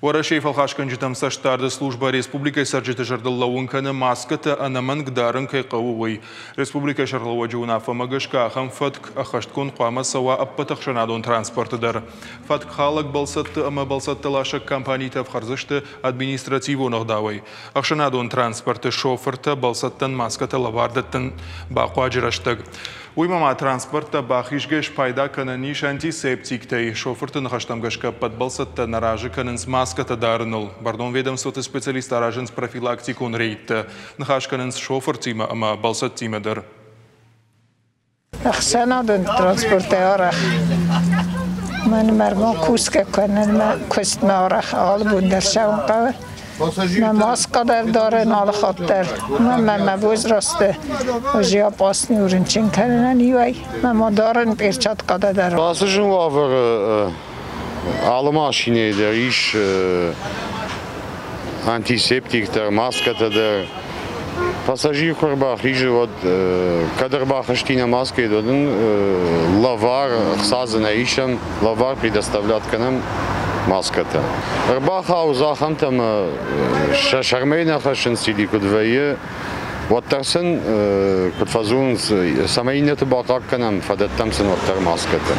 Уӕрӕсейы фӕлхасгӕнджытӕм цӕстдарды службӕ республикӕйы цӕрджыты зӕрдыл лӕууын кӕны, маскӕтӕ ӕнӕмӕнг дарын кӕй хъӕуы, уый. Республикӕйы сӕргълӕууӕджы уынаффӕмӕ гӕсгӕ ахӕм фӕтк ӕххӕстгонд хъуамӕ цӕуа ӕппӕт ӕхсӕнадон транспорты дӕр. Фӕткхалӕг бӕлцӕтты ӕмӕ бӕлцӕттӕласӕг компанитӕ ӕфхӕрдзысты административон ӕгъдауӕй. Ӕхсӕнадон транспорты шофыртӕ бӕлцӕттӕн маскӕтӕ лӕвар дӕттын бахъуаджы рӕстӕг. Уыимӕ ма транспорттӕ бахизгӕ спайда кӕнӕн ис антисептиктӕй. Шофырты ныхӕстӕм гӕсгӕ ӕппӕт бӕлцӕттӕ нӕ разы кӕнынц маскӕтӕ дарыныл. Бӕрнон ведомствоты специалисттӕ аразынц профилактикон рейдтӕ. Ныхас кӕнынц шофыртимӕ ӕмӕ бӕлцӕттимӕ дӕр. Ӕхсӕнадон транспортӕй арӕх. Мӕнмӕ ма кусгӕ кӕнын мӕ куыстмӕ арӕх алы бон дӕр цӕуын хъӕуы. Мӕ маскъа дӕр дарын алы хатт дӕр. Мӕ мӕ возрасты уже опасный рынчын кӕнынӕн иуӕй. Мӕ ма дарын перчаткӕ дӕр. Ацы зын уавӕры алы машинӕйы дӕр ис антисептиктӕ, маскӕтӕ дӕр. Пассажир куы ӕрбахизы, уӕд кӕд ӕрбахызти нӕ маскӕйы, уӕд ын лӕвар ӕхца дзы нӕ исӕм, лӕвар предоставлять кӕнӕм маскӕтӕ. Ӕрбахауы дзы ахӕмтӕ ӕмӕ сӕ сӕрмӕ нӕ хӕссынц или куыд вӕййы, уӕддӕр сын куыд фӕдзурынц, цӕмӕй иннӕты бахъахъхъӕнӕм, фӕдӕттӕм сын уӕддӕр маскӕтӕ.